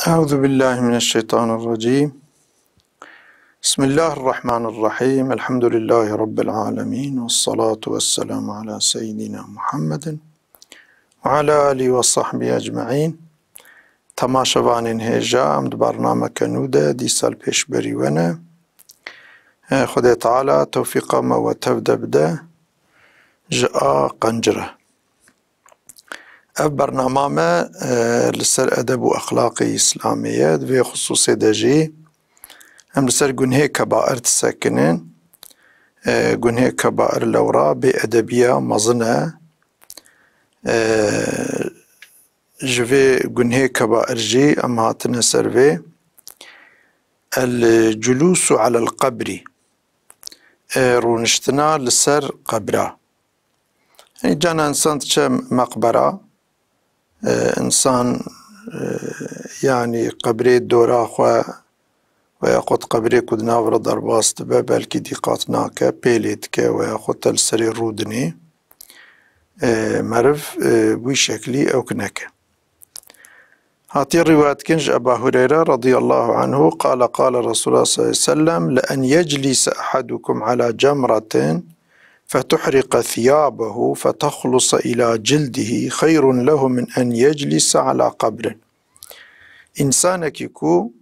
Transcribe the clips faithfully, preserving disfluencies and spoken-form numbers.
أعوذ بالله من الشيطان الرجيم. بسم الله الرحمن الرحيم. الحمد لله رب العالمين. والصلاة والسلام على سيدنا محمد وعلى آله وصحبه أجمعين. Temaşevanên hêja, em di bernameke nû de dîsa li pêşberî we ne. Xwedê Teala tewfîqa me we tev de bide ji a qencire. Ev bernama me, e, li ser edeb û exlaqê Îslamê ye. Di vê xisûsê de jî em li ser gunhê kebair disekinin. E, gunhê kebair lewra bêedebiya mezin e. E, ji vê gunhê kebair jî em hatine ser vê. El-culûsu alel qebrî. E, rûniştina li ser qebra. Yanî cana însan diçe meqbera, e, însan, e, yanî qebrê dora xwe veya xwe di qebrê ku di nav re derbas dibe, belkî dîqat nake, pêlê dike veya xwe te li serê rûdinê, e, meriv, e, wî şeklî ewk neke. Hatiye rîwayetkirin ji Eba Hureyre radiyallahu anhu, qala, qala Resulullah sallallahu aleyhi ve sellem, "Le en yeclise ahadukum ala cemratin fetuhriqa thiyabehu fetahlusa ila cildihi hayrun lehu min en yeclise ala qabrin." Însanekî ku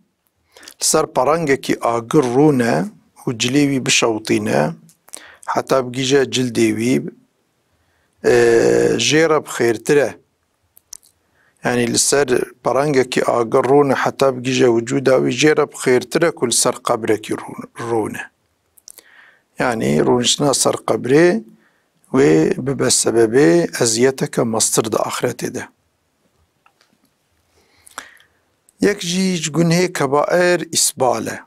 li ser perengekî agir rûne û cilê wî bişewtîne, heta bigihîje cildê wî, e, jê re bi xêrtir e. Yanî li ser perengekî agir rûne heta bigihîje wicûda wî, jê re bi xêrtir e ku li ser qebrekî rû-, rûne. Yanî rûniştina ser qebrê wê bibe sebebê eziyeteke mestir di axretê de. Yek jî ji gunhê kebair îsbal e.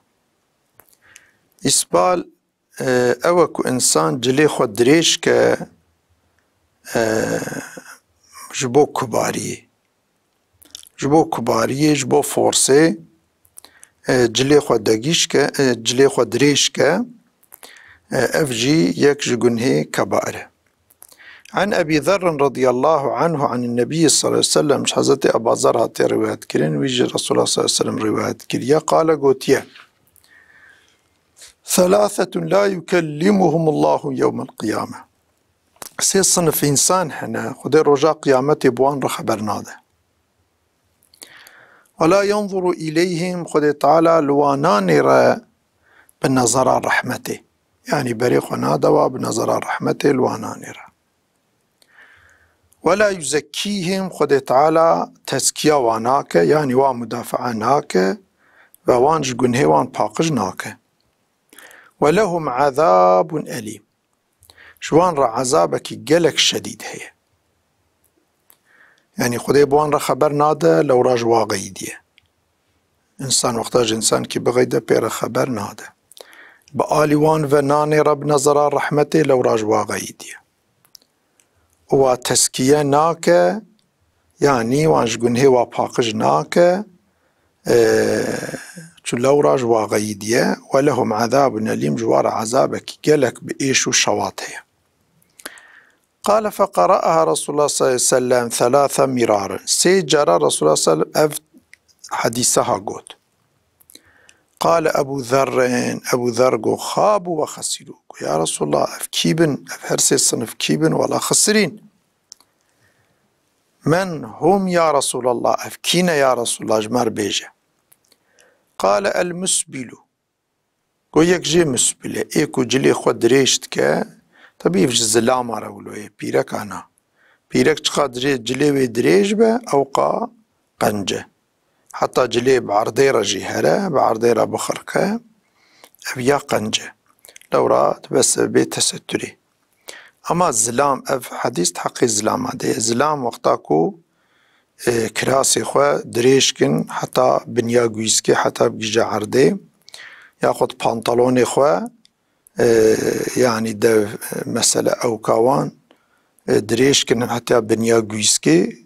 Îsbal, e, ew e ku însan cilê xwe dirêj ke, e, ji bo kubariyê. Ji bo kubariyê, ji bo forsê, e, cilê xwe degîş ke, e, cilê xwe dirêj ke, e, ev jî yek ji gunhê kebair e. An Ebî Zerrin radiyallahu anhu anin Nebî sallallahu aleyhi ve sellem, ji Hezretê Eba Zer hatiye rîwayet kirin, wî ji Resulullah sallallahu aleyhi ve sellem rîwayet kiriye, qale gotiye, "Thelâthetun la yukellimuhumullahu yewmel qiyame." Sê sinif însan hene, Xwedê roja qiyametê bi wan re xeber nade. "Ve la yenzuru ileyhim", Xwedê Teala li wan nanêre bi nezera rehmetê. Yanî berê xwe nade wa, bi nezera rehmetê li wan nanêre. "Ve la yuzekkîhim", Xwedê Teala tezkiya wan nake, yanî wan mudafaa nake ve wan ji gunhê wan paqij nake. "Ve lehum azabun elîm." Ji wan re ezabekî gelek şedîd heye. Yanî Xwedê bi wan re xeber nade, lewra ji wa xeyidiye. Însan wexta ji însankî bixeyde pê re xeber nade. Bi alî wan ve nanêre bi nezera rehmetê, lewra ji wa xeyidiye. Û wa teskiye nake, yanî wan ji gunhê wa paqij nake, e, çu lewra ji wa xeyidiye, "Ve lehum azabun elîm", ji wa re ezabekî gelek bi êş û şewat heye. Qale feqera'aha Resulullah sallallahu aleyhi ve sellem thelâthe mirarin. Sê cara Resulullah sallallahu aleyhi ve sellem ev hedîse ha got. Qale Ebu Zerrin, Ebu Zer got, "Xabu ve xesîru." Got, "Ya Resulullah, ev kî bin? Ev her sê sinif kî bin? Wela xisirîn." "Men hum ya Resulallah, ev kî ne ya Resulallah, ji me re bêje." Qale el musbilu. Got, "Yek jê musbil e, ê ku cilê xwe dirêj dike, tebî ev ji zilama re wilo ye, pîreka na. Pîrek çiqa dirê-, cilê wê dirêj be, ew qa qenc e. Heta cilê bi erdê re jî here, bi erdê re bixirqe, ev ya qenc e. Lewra dibe sebebê teseturê." Ama zilam, ev hedîs di heqê zilama de ye. Zilam wexta ku, e, kirasê xwe dirêj kin, heta binya gûyskê, heta bigihîje erdê, yaxud pantalonê xwe, e, yanî dev, e, mesele ewka wan, e, dirêj kin heta binya gûyskê,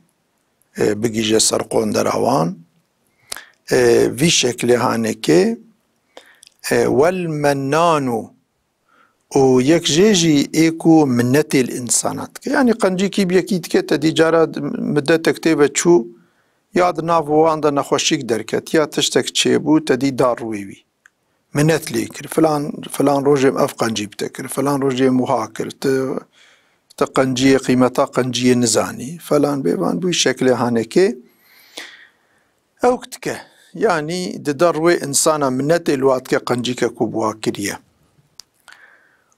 e, bigihîje ser qondera wan. E, vî şeklê hanekê, e, wel mennanu, û yek jê jî ê ku minnetê li însana dike. Yanî qencîkî bi yekî dike, te dî cara midetek tê ve çû, Ya di nav wan de nexweşîk derket, ya tiştek çêbû, te dî da rûyê wî. Minet lê kir. Filan, filan rojê em ev qencî bi te kir, filan rojê em wiha kir. Tu, tu qenciyê, qîmeta qenciyê nizanî. Filan bêvan bûyî şeklê hanekê. Ew dike. Yanî dide rûyê insana, minetê li wa dike qencîke ku bi wa kiriye.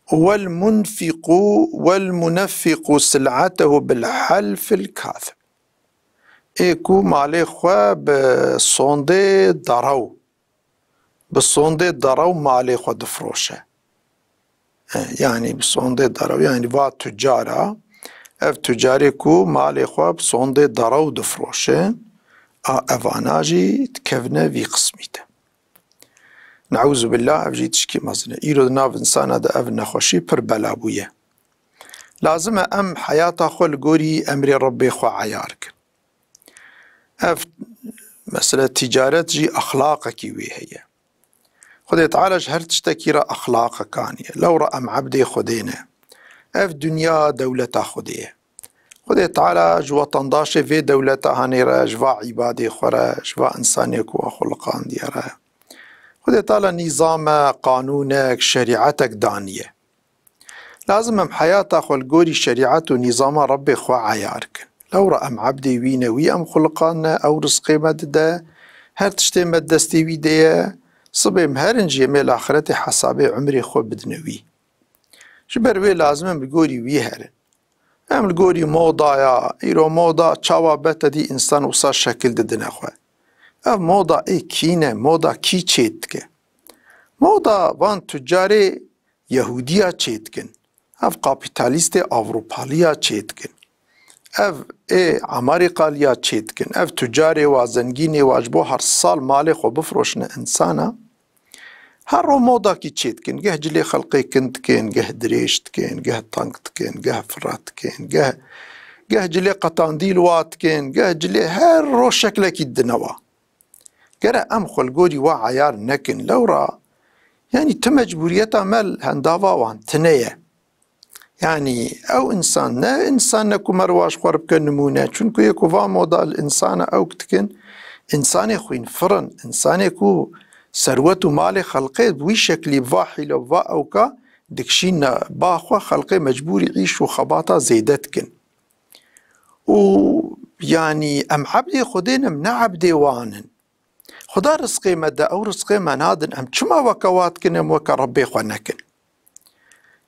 Wel munfiqu, wel muneffiqu sil'atehu bil halfil kazib. Ê ku malê xwe bi sondê derew, bi sondê derew malê xwe difroşe. E, yanî bi sondê derew, yanî va tucara, ev tucarê ku malê xwe bi sondê derew difroşe, a evana jî dikevine vî qismî de. Neûzubillah, ev jî tişkî mezin e. Îro di nav insana de ev nexweşî pir bela bûye. Lazim e em heyata xwe li gorî emrê Rebbê xwe eyar kin. Ev mesele ticaret jî exlaqekî wê heye. Xwedê Teala ji her tiştekî re exlaqek aniye. Lewra em ebdê Xwedê ne. Ev dinya dewleta Xwedê ye. Xwedê Teala ji wetandaşê vê dewleta hanê re, ji va îbadê xwe re, ji va insanê ku wa xuliqandiye re, Xwedê Teala nîzame, qanûnek, şerîetek daniye. Lazim em heyata xwe li gorî şerîet û nîzama Rebbê xwe eyar kin. Lewra em ebdê wî ne, wî em xuliqandine, ew rizqê me dide, her tiştê me destê wî de ye. Sibê em herin jî em ê li axretê hesabê umrê xwe bidine wî. Ji ber wê lazim em li gorî wî herin. Em li gorî modaya, îro moda çawa be, te dî însan wisa şekil didine xwe. Ev moda ê kî ne, moda kî çê dike? Moda van tucarê Yehûdiya çê dikin. Ev kapîtalîstê Ewropaliya çê dikin. Ev ê Amerîkaliya çê dikin. Ev tucarê wa, zengînê wa ji bo her sal malê xwe bifroşine însana, her ro modakî çê dikin. Geh cilê xelqê kin dikin, geh dirêj dikin, geh teng dikin, geh firret dikin, geh, geh cilê qetandî li wa dikin, geh cilê her ro şeklekî didine wa. Gere em xwe li gorî wa eyar nekin. Lewra, yanî tu mecbûriyeta me li hendava wan tune ye. Yanî ew însan ne însan ne ku merwa ji xwe re bike nimûne. Çunku yê ku va moda li însana ew dikin, însanê xwînfir in, însanê ku serwet û malê xelqê bi wî şeklî, bi va hîle û va ewka dikişîne ba xwe, xelqê mecbûrî îş û xebata zêde dikin. Û yanî em ebdê Xwedê ne, em ne ebdê wan in. Xuda rizqê me de, ew rizqê me nadin, em çima weke wa dikin, em weke Rebbê xwe nekin?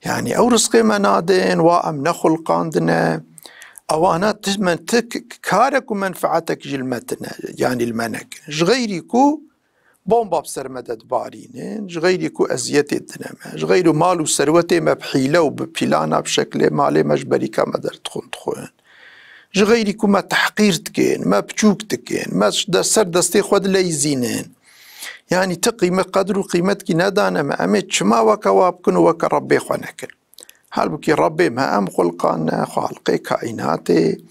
Yanî ew rizqê me nadin, wa em nexulqandine, ewana ti men ti k-, k-, karek û menfeetek jî li me tine, yanî li me nekin. Ji xeyrî ku bomba bi ser me de dibarînin, ji xeyrî ku eziyetê didine me, ji xeyrî mal û serwetê me bi hîle û bi pîlana, bi şeklê malê me ji berîka me derdixin dixwin. Ji xeyrî ku me tehqîr dikin, me piçûk dikin, me de ser destê xwe dileyîzînin. Yanî ti qîme-, qedr û qîmetkî nedane me, em ê çima weke wa bikin û weke Rebbê xwe nekin? Halbûkî Rebbê me em xulqandine, xaliqê kaînatê.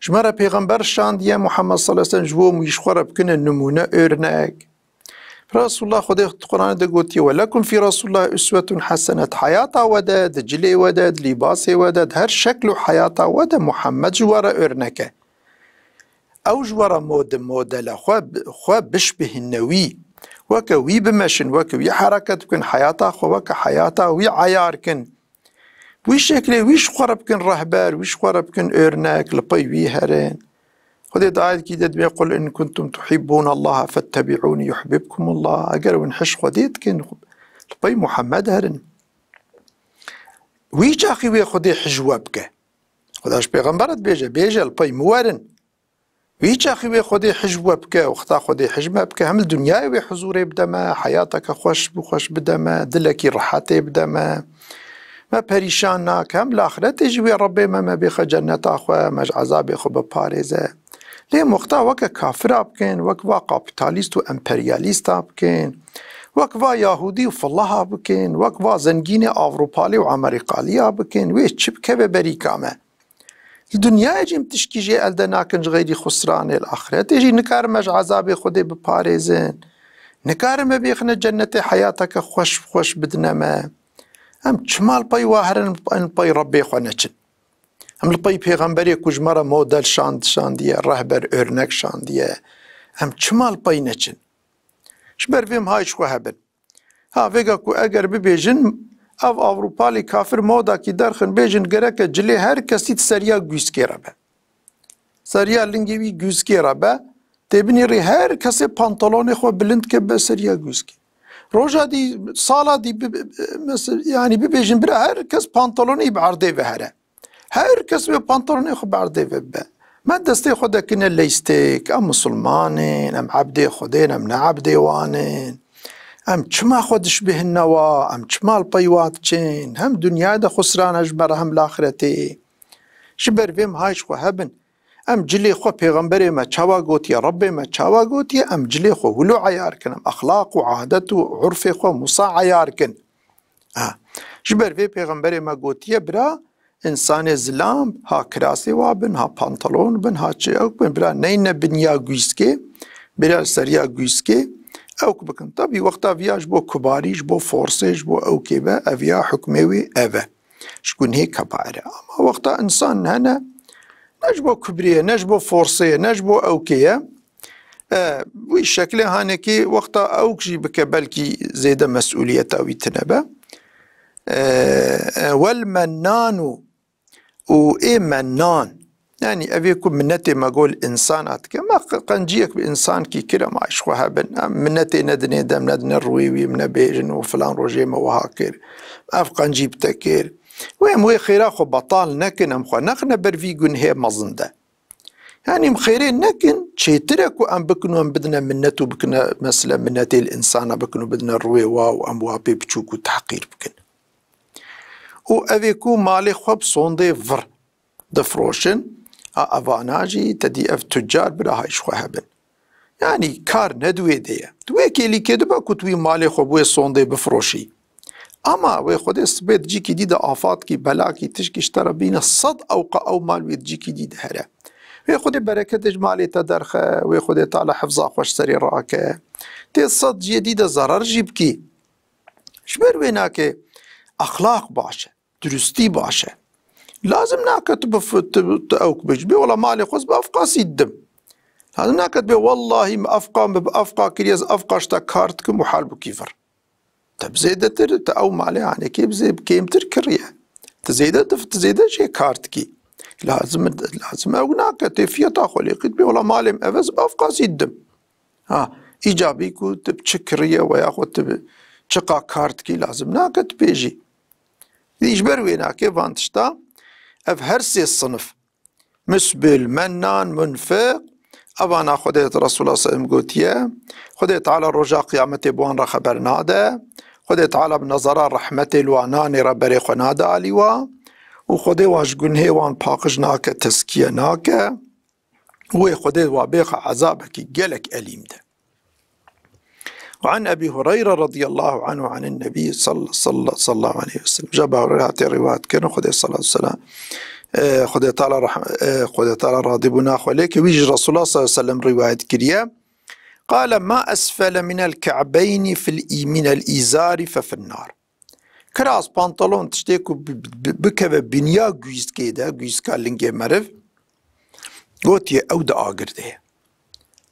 Ji me re pêxember şandiye, Muhammed sallallahu aleyhi ve sellem, ji bo em wî ji xwe re bikine nimûne, örnek. Resulullah Xwedê di Qur'anê de gotiye, "Ve lekum fî Resulullah uswetun hasenet." Heyata we de, di cilê we de, di lîbasê we de, di her şekl û heyata we de Muhammed ji we re örnek e. Ew ji we re mod-, model e. Xwe, xwe bişbihîne wî. Weke wî bimeşin, weke wî hereket bikin, heyata xwe weke heyata wî eyar kin. Wî şeklê wî ji xwe re bikin rehber, wî ji xwe re bikin örnek, li pey wî herin. Xwedê di ayetîkî de dibê, "Qul in kuntum tuhibbûnallaha fettebi'ûnî yuhbibkumullah." Eger hûn hij Xwedê dikin, li pey Muhammed herin. Wî çaxî wê Xwedê hij we bike. Xweda ji pêxembere dibêje, bêje, "Li pey min werin." Wî çaxî wê Xwedê hij we bike, wexta Xwedê hij me bike, hem li dinyayê wê huzûrê bide me, heyateke xweş bi xweş bide me, dilekî rihetê bide me, me perîşan nake, hem li axretê jî wê Rebbê me, me bêxe cenneta xwe, me ji ezabê xwe biparêze. Lê em wexta weke kafira bikin, wek va kapîtalîst û emperyalîsta bikin, wek va yahûdî û fillaha bikin, wek va zengînê Avrupalî û Amerîkalîya bikin, wê çi bikeve berîka me? Li dinyayê jî em tişkî jê elde nakin ji xeyrî xusranê, li axretê jî nikarin me ji ezabê Xwedê biparêzin. Nikarin me bêxine cennetê, heyateke xweş bi xweş bidine me. Em çima li pey wa herin, em li pey Rebbê xwe neçin? Em li pey pêxemberê ku ji me re model şand, şandiye, rehber, örnek şandiye. Em çima li pey neçin? Ji ber vê em hay ji xwe hebin. Ha, vêga ku eger bibêjin, ev Ewropalî kafir modakî derxin, bêjin gereke cilê her kesî di seriya gûskê re be. Seriya lingê wî gûskê re be, tê binêrî her kesê pantalonê xwe bilind ke be seriya gûskê. Roja dî, sala dî, bi-, bi-, mes-, yanî bibêjin bira her kes pantalonê wî bi erdê ve here. Her kes wê pantalonê xwe berdê ve bibe. Me destê xwe dekine leystek, em misilman in, em ebdê Xwedê in, em ne ebdê wan in. Em çima xwe dişbihîne wa, em çima li pey wa diçin? Hem dinyayê de xusran e ji me re hem li axretê. Ji ber vê em hay ji xwe hebin. Em cilê xwe pêxemberê me çawa gotiye, Rebbê me çawa gotiye, em cilê xwe wilo eyar kin, em exlaq û adet û urfê xwe musa eyar kin. Ha. Ji ber vê pêxemberê me gotiye, bira, însanê zilam, ha kirasê wa bin, ha pantalon bin, ha çi ewk bin, bira, neyne binya gûskê, bira li seriya gûskê ewk bikin. Tabî wexta viya ji bo kubarî, ji bo forsê, ji bo ewkê be, ev ya hukmê wê ev e. Ji gunhê kebair e. Ama wexta însan hene, ne ji bo kubriyê, ne ji bo forsê, ne ji bo ewkê ye, e, wî şeklê hanekî wexta ewk jî bike, belkî zêde mesûliyeta wî tune be. E, e, wel mennanu û ê mennan. Yanî evê ku minetê me gol însan a dike. Me qe-, qenciyek bi însankî kir, em ay ji xwe hebin. Em minetê nedinê dem, nedine rûyê wî, em nebêjin û filan rojê me wiha kir. Ev qencî bi te kir. Wê em wê xêra xwe betal nekin, em xwe nexine ber vî gunhê mezin de. Yanî em xêrê nekin, çêtir e ku em bikin û em bidine minet û bikine, mesela, minetê li însana bikin û bidine rûyê wa û em wa pê biçûk û tehqîr bikin. Û evê ku malê xwe bi sondê vir difroşin, a evana jî te dî ev tucar bira hay ji xwe hebin. Yanî kar ne di wê de ye. Di wê kêlîkê dibe ku tu wî malê xwe bi wê sondê bifroşî. Ama wê Xwedê sibê di cîkî dî de afatkî, belakî, tişkî ji te re bîne sed ewqa ew mal wê di cîkî dî de here. Wê Xwedê bereketê ji malê te derxe, wê Xwedê Teala hifza xwe ji serê rake. Tê sed cihê dî de zerar jî bikî. Ji ber wê nake exlaq baş e, durustî baş e. Lazim nake tu bif-, tu, tu ewk bêjî. Bê wela malê xwe ez bi efqasî didim. Lazim nake tu bê wellahî min efqa, min bi efqa kiriye, ez efqa ji te kar dikim û hal bûkî vir. Te bi zêdetir, te ew malê hanekê bi zê-, bi kêmtir kiriye. Tu zêde dif-, tu zêde jê kar dikî. Lazim, lazim ew nake, tê fiyeta xwe lê qît bê wela malê min ev ez bi efqasî didim. Ha, îcabî ku tu bi çi kiriye we yaxwe tu bi çiqa kar dikî lazim nake tu bêjî. Dî ji ber wê nake van tişta ev her sê sinif, musbil, mennan, munfiq, evana Xwedê Resulullah sallallahu aleyhi ve sellem gotiye, Xwedê Teala roja qiyametê bi wan re xeber nade, Xwedê Teala bi nezera rehmetê li wan nanê re berê xwe nade alî wa û Xwedê wan ji gunhê wan paqij nake, teskiye nake. Wê Xwedê wa bêxe ezabekî gelek elîm de. Ve an Ebî Hureyre radiyallahu anhu anin Nebî sall-, sall-, sallallahu aleyhi ve sellem. Ji Ebî Hureyre hatiye rîwayet kirin, Xwedê sallallahu aleyhi ve sellem, e, Xwedê Teala reh-, e, Xwedê Teala radîbûna xwe lê ke wî ji Resulullah sallallahu aleyhi ve sellem rîwayet kiriye. Qale ma esfele minel ke'beyni fil î-, minel îzari fe fin nar. Kiras, pantalon, tiştê ku bi-, bi-, bikeve binya gûyskê de, gûyska lingê meriv, gotiye ew di agir de ye.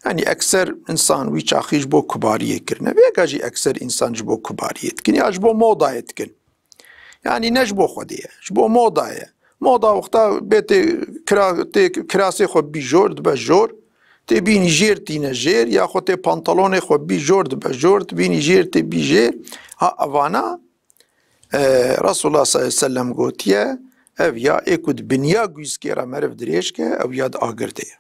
Yanî ekser însan wî çaxî ji bo kubariyê kirine. Vêga jî ekser însan ji bo kubariyê dikin ya ji bo modayê dikin. Yanî ne ji bo Xwedê ye, ji bo moda ye. Moda wexta bê tê kira-, tê kirasê xwe bî jor, dibe jor. Tê bînî jêr tîne jêr, ya xwe tê pantalonê xwe bî jor dibe jor, tu bînî jêr tê bî jêr. Ha, evana, e, Resulullah sallallahu aleyhi ve sellem gotiye, ev ya ê ku di binya gûyskê re meriv dirêj ke, ew ya di agir de ye.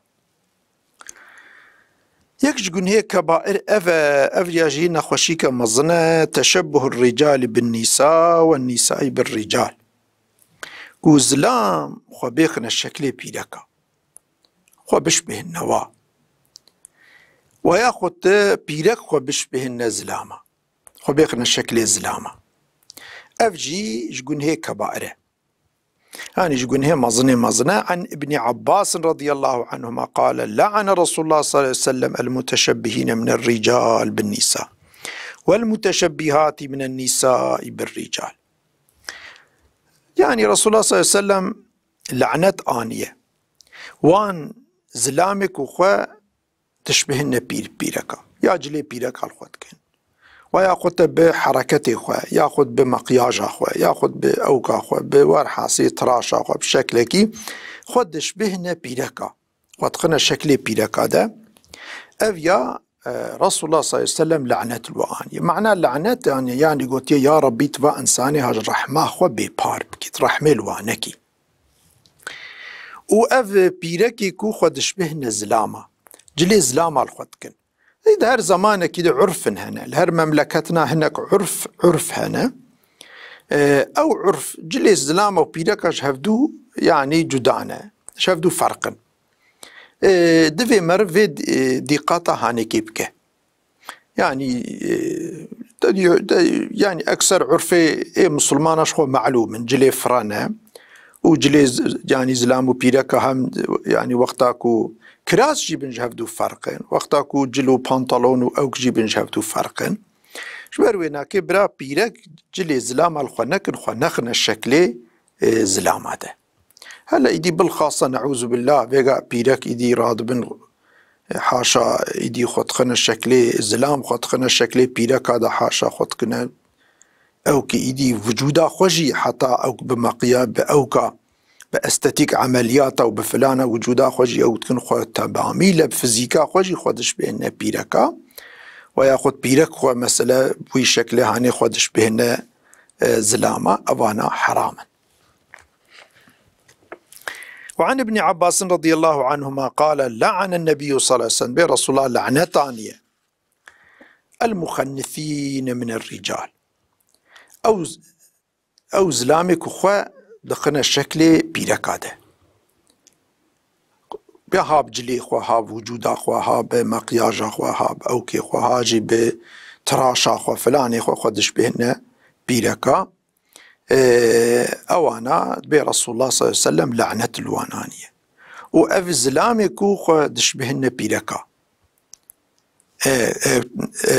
Yek ji gunhê kebair ev e, ev ya jî nexweşîke mezin e, teşebbuhur ricali bin nisa ve nisai bir rical. Ku zilam xwe bêxine şeklê pîreka. Xwe bişbihîne wa. Wa ya xwe te pîrek xwe bişbihîne zilama. Xwe bêxine şeklê zilama. Ev jî ji gunhê kebair e. Yanî ji gunhê mezinê mezin e. An Ibnî Abbas radiyallahu anhuma qale, la'ane Resulullah sallallahu aleyhi ve sellem el muteşebbihîne minel rical bin nisa. Vel muteşebbihati minen nisai bir rical. Yanî Resulullah sallallahu aleyhi ve sellem lanet aniye. Wan zilamê ku xwe dişbihine pîr, pîreka. Ya cilê pîreka li xwe dikin. Wa yaxud te bi hereketê xwe, yaxud bi makyaja xwe, yaxud bi ewka xwe, bi werhasê tiraşa xwe, bi şeklekî xwe dişbihine pîreka. Xwe dixine şeklê pîreka de. Ev ya, e, Resulullah sallallahu aleyhi ve sellem lanet li we aniye. Mana lanet yani, yani gotiye, ya Rabbî, tu va insanê ha ji rehma xwe bêpar bikît, rehmê li we nekî. Û ev pîrekî ku xwe dişbihne zilama, cilê zilama li xwe dikin. Ê, di her zamanekî de urfin hene. Li her memleketina hinek urf, urf hene. Ê, ew urf, cilê zilama û pîreka ji hevdû, yanî cuda ne. Ji hevdû ferq in. Ê, divê meriv vê, ê, dîqata hanekê bike. Yanî, e, te diyo-, te, yanî ekser urfê ê misilmana ji xwe melûm in, cilê fira ne û cilê z-, yanî zilam û pîreka hem, yanî wexta ku kiras jî bin ji hevdû ferq in, wexta ku cil û pantalon û ewk jî bin ji hevdû ferq in. Ji ber wê nakê bira pîrek cilê zilama li xwe nekin, xwe nexine şeklê, e, zilama de. Hele îdî bilxasa neûzubillah, vêga pîrek îdî radibin, e, haşa îdî xwe dixine şeklê zilam, xwe dixine şeklê pîreka de haşa xwe dikine. Ew ki îdî vücuda xwe jî heta ew bi meqya, bi ewka, bi estetîk emeliyata û bi filana vücuda xwe jî ew dikin xwe temamî le bi fizîka xwe jî xwe dişbêhne pîreka. Ve yaxud pîrek xwe mesele wî şeklê hanê xwe dişbêhne, e, zilama, evana heram in. وعن ابن عباس رضي الله عنهما قال لعن النبي صلى الله عليه وسلم, bê Resulullah lanet aniye, المخنثين من الرجال. Ew, ew zilamê ku xwe dixine şeklê pîreka de. Ya ha bi cilê xwe, ha bi wicûda xwe, ha bi makyaja xwe, ha bi ewkê xwe, ha jî bi tiraşa xwe, filanê xwe, xwe dişbêhne pîreka. Ee, ewana bê Resulullah sallallahu aleyhi ve sellem lanet li wan aniye. Û ev zilamê ku xwe dişbihine pîreka. Ee, e, e,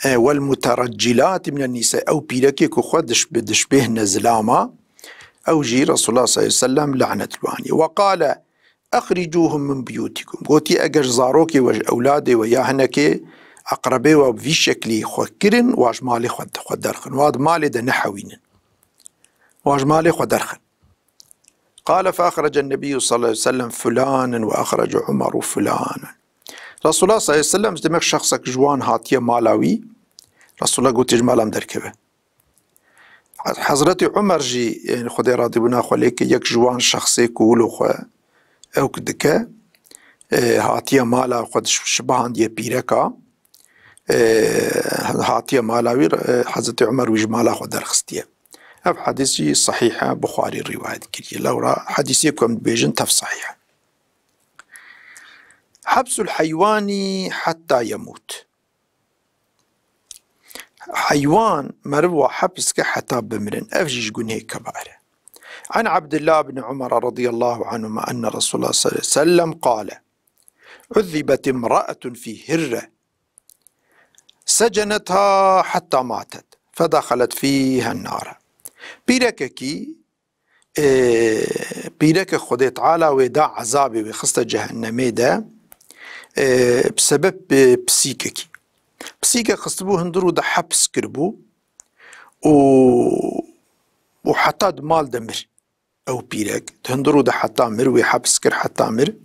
e, والمترجلات من النساء, ew pîrekê ku xwe diş-, bi dişbihine zilama, ew jî Resulullah sallallahu aleyhi ve sellem lanet li wan aniye. وقال أخرجوهم من بيوتكم. Gotî, eger zarokê we ji ewladê we ya hinekê eqrebê we bi vî şeklî xwe kirin, wa ji malê xwe, xwe derxin. Wa di malê de nehewînin. Wa ji malê xwe derxin. قال فأخرج النبي صلى الله عليه وسلم فلانا وأخرج عمر فلانا. Resulullah sallallahu aleyhi ve sellem, demek şexsek ji wan hatiye mala wî. Resulullah gotiye, ji mala min derkeve. Hezretî Umer jî, yani Xwedê radîbûna xwe lê ke, yek ji wan şexsê ku wilo xwe ewk dike, e, hatiye mala xwe, şi-, şibahandiye pîreka, e, hatiye mala wî, e, Hezretî Umer wî ji mala xwe derxistiye. Ev hedîs jî sehîh e, Buxarî rîwayet kiriye. Lewra hedîsê ku em dibêjin tev sehîh e. حبس الحيوان حتى يموت. Heywan, meriv wa hepis ke heta bimirin. Ev jî ji gunehê kebair e. عن عبد الله بن عمر رضي الله عنهما أن رسول الله صلى الله عليه وسلم قال: عذبت امرأة في هرة سجنتها حتى ماتت فدخلت فيها النار. Pîrekekî, e, pîreke Xwedê Teala wê da ezabê, wê xiste cehennemê de, e, bi sebeb, e, pisîkekî. Pisîkek xistibû hundir û de hepis kiribû û, û heta di mal de mir. Ew pîrek di hundir û de heta mir, wê hepis kir heta mir.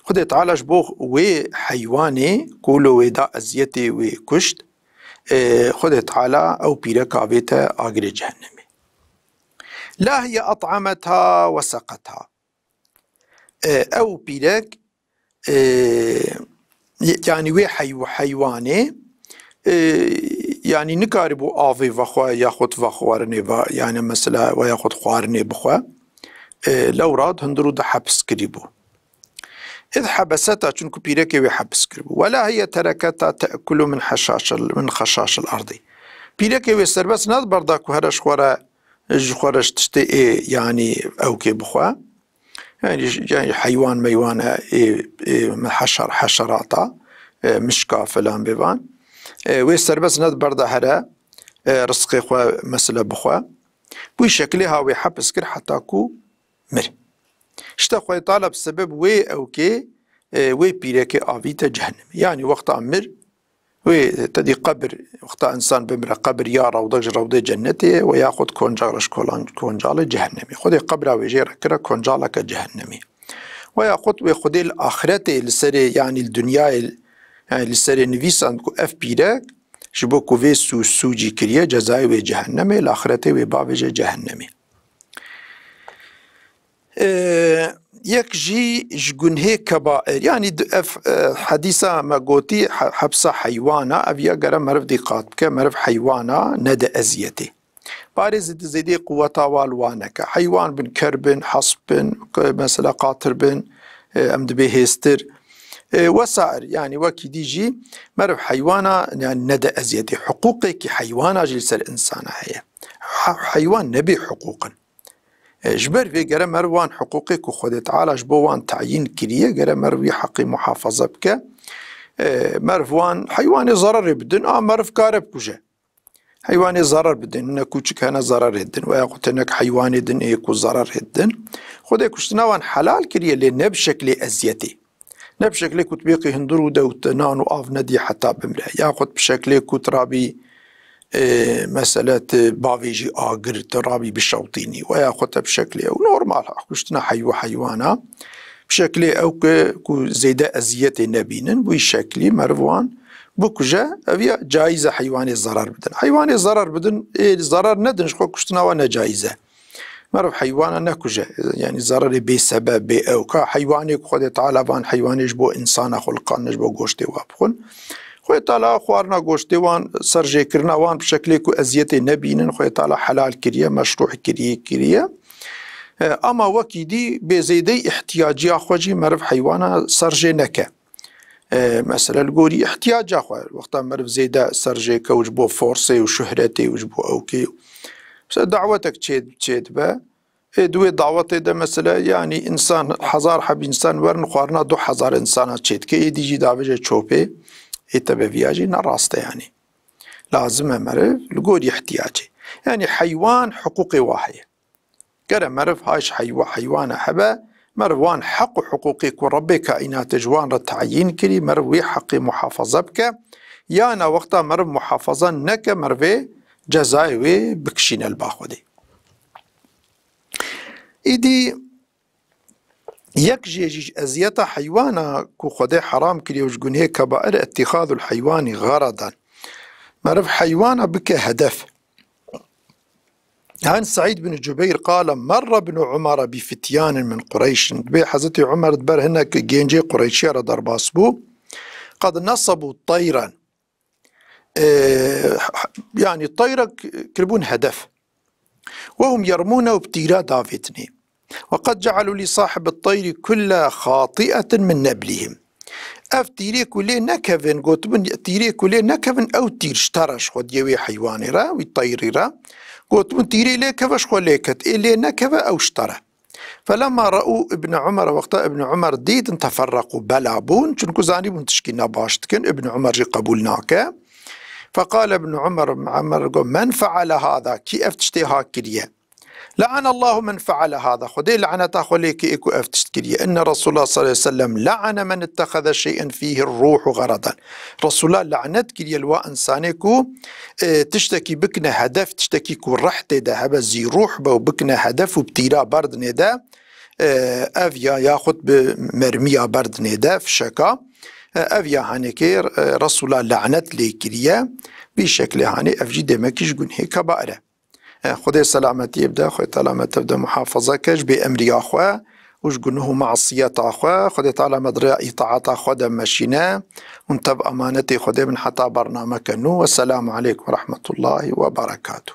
Xwedê Teala ji bo wê heywanê ku lo wê da eziyetê, wê kuşt, e, Xwedê Teala ew pîreka vête agirê cehennemê. لا هي أطعمتها وسقتها. E, ew pîrek, e, yanî wê heyw-, heywanê, e, yanî nikaribû avê vexwe yaxud vexwarinê ve, yanî mesela ve yaxud xwarinê bixwe, e, lewra di hundir û de hepis kirîbû. إذ حبستها, çunku pîrekê wê hepis kiribû. ولا هي تركتها تأكل من حشاش ال-، من خشاش الأرض. Pîrekê wê serbest nediberda ku here ji xwe re, ji xwe re ji tiştê ê, yanî ewkê bixwe. Yani, yani heywan meywan e, ê, ê, heşer-, heşerata, e, mişka filan bêvan. E, wê serbest nediberda here, e, rizqê xwe mesela bixwe. Bu şeklê ha wê hepis kir heta ku mir. Îşte Xwedê Teala bi sebeb wê ewkê, e, wê pîrekê avîte cehennemê. Yanî wexta mir, wê te dî qebir, wexta însan bimire, qebir ya rewdek ji rewdê cennetê ye we yaxud koncax ji kolan-, koncalê cehennemê. Xwedê qebra wê jê re kire koncaleke cehennemê. We yaxud wê Xwedê li axretê li serê, yanî li dinyayê, yanî li serê nivîsand ku ev pîrek ji bo ku vê sû-, sûcî kiriye, cezayê wê cehennemê, li axretê wê bavêje cehennemê. Ee, yek jî ji gunhê kebair, yanî di-, ev, e, hedîsa me gotî he-, hepsa heywana, ev ya gere meriv dîqat bike, meriv heywana nede eziyetê. Parêz di zêdê quweta wa li wan neke. Heywan bin, ker bin, hesp bin, ke-, mesela qatir bin, e, em dibê hêstir. E, wesair, yanî wekî dî jî meriv heywana, yanî nede eziyetê. Hiqûqekî heywana jî li ser insana heye. He-, heywan nebê hiqûq in. E, ji ber vê gere meriv wan hiqûqê ku Xwedê Teala ji bo wan tayîn kiriye, gere meriv wî heqê muhafaza bike. E, meriv wan heywanê zererê bidin, a meriv kare bikuje. Heywanê zerer bidin, ne kûçik hene zererê din, veya xwe tenek heywanê din ê ku zererê din. Xwedê kuştina wan helal kiriye, lê ne bi şeklê eziyetê. Ne bi şeklê ku tu bêqî hundir û de û te nan û av nedî heta bimre. Yaxud bi şeklê ku tu rabî, e, mesele tu bavêjî agir, tu rabî bişewtînî. Veya xwe te bi şeklê ew normal ha, kuştina heywa heywana. Bi şeklê ew ke ku zêde eziyetê nebînin, wî şeklî meriv wan bikuje, ev ya caiz e heywanê zarar bidin. Heywanê zarar bidin, ê zarar nedin, ji xwe kuştina wan ne caiz e. Meriv heywana nekuje, yanî zararê bê sebeb, bê ew. Ka heywanê ku Xwedê Teala van heywanê ji bo insana xuliqandine, ji bo goştê wa bixwin. Xwedê Teala xwarina goştê wan, serjêkirina wan bi şeklê ku eziyetê nebînin, Xwedê Teala helal kiriye, meşrûh kiriye, kiriye. E, ama wekî dî bê zêdeyî ihtiyaciya xwe jî meriv heywana serjê neke. E, mesela li gorî ihtiyaca xwe, wexta meriv zêde serjêke û ji bo forsê û şuhretê û ji bo ewkê û, mesela dawetek çê, çê dibe, ê di wê dawetê de mesela, yanî însan, hezar heb însan werin xwarina du hezar însana çê dike, êdî jî davêje çopê, ê tebe viya jî ne rast e yanî. Lazim e meriv li gorî ihtiyacê. Yanî heywan hiqûqê wa heye. Gere meriv hay ji heywa-, heywana hebe, meriv wan heq û hiqûqê ku Rebbê kaînatê ji wan re tayîn kirî, meriv wê heqê muhafaza bike. Yana wexta meriv muhafaza neke, merivê cezayê wê bikişîne li ba Xwedê. Îdî yek jê jî ji eziyeta heywana ku Xwedê heram kiriye û ji gunhê kebair, ittîxadul heywanî xeradan. Meriv heywana bike hedef. عن سعيد بن جبير قال: مر ابن عمر بفتيان من قريش. Dibê Hezretî Umer di ber hinek gencê Qureyşiya re derbas bû. قد نصبوا طيرا. Ee, yanî teyra k-, kiribûn hedef. وهم يرمون, û bi tîra davêtinê. وقد جعلوا لصاحب الطير كل خاطئة من نبلهم. Ev tîrê ku lê nekevin, gotibin, tîrê ku lê nekevin, ew tîr ji te re, ji xwe diyê wê heywanê re, wî teyrî re. Gotibin, tîrê lê keve, ji xwe lê ket. Ê lê nekeve, ew ji te re. فلما رأوا ابن عمر, wexta Ibn Umar dîtin, تفرقوا, bela bûn, çunku zanîbûn tişkî ne baş dikin, Ibn Umar jî qebûl nake. فقال ابن عمر, Umar got, من فعل هذا, kî ev tiştê ha kiriye? لعن الله من فعل هذا. Xwedê laneta xwe lê ke ê ku ev tişt kiriye. إن رسول الله صلى الله عليه وسلم لعن من اتخذ شيئا فيه الروح غرضا. Resulullah lanet kiriye li wa insanê ku, e, tiştekî bikine hedef, tiştekî ku rih tê de hebe, zî ruh be û bikine hedef û bi tîra berdinê de, e, ev ya, yaxut bi mermiya berdinê de, fişeka, e, ev ya hanekê, e, Resulullah lanet lê kiriye. Vî şeklê hanê ev jî demekî ji gunhê kebair e. E, Xwedê selametiyê bide, Xwedê Teala me tev de muhafaza ke ji bê emriya xwe û ji gunuh û masiyeta xwe. Xwedê Teala me di rêya îtaata xwe de meşîne. Hûn tev emanetê Xwedê bin heta bernameke nû. Wesselamu aleykum ve rahmetullahi ve berekatuh.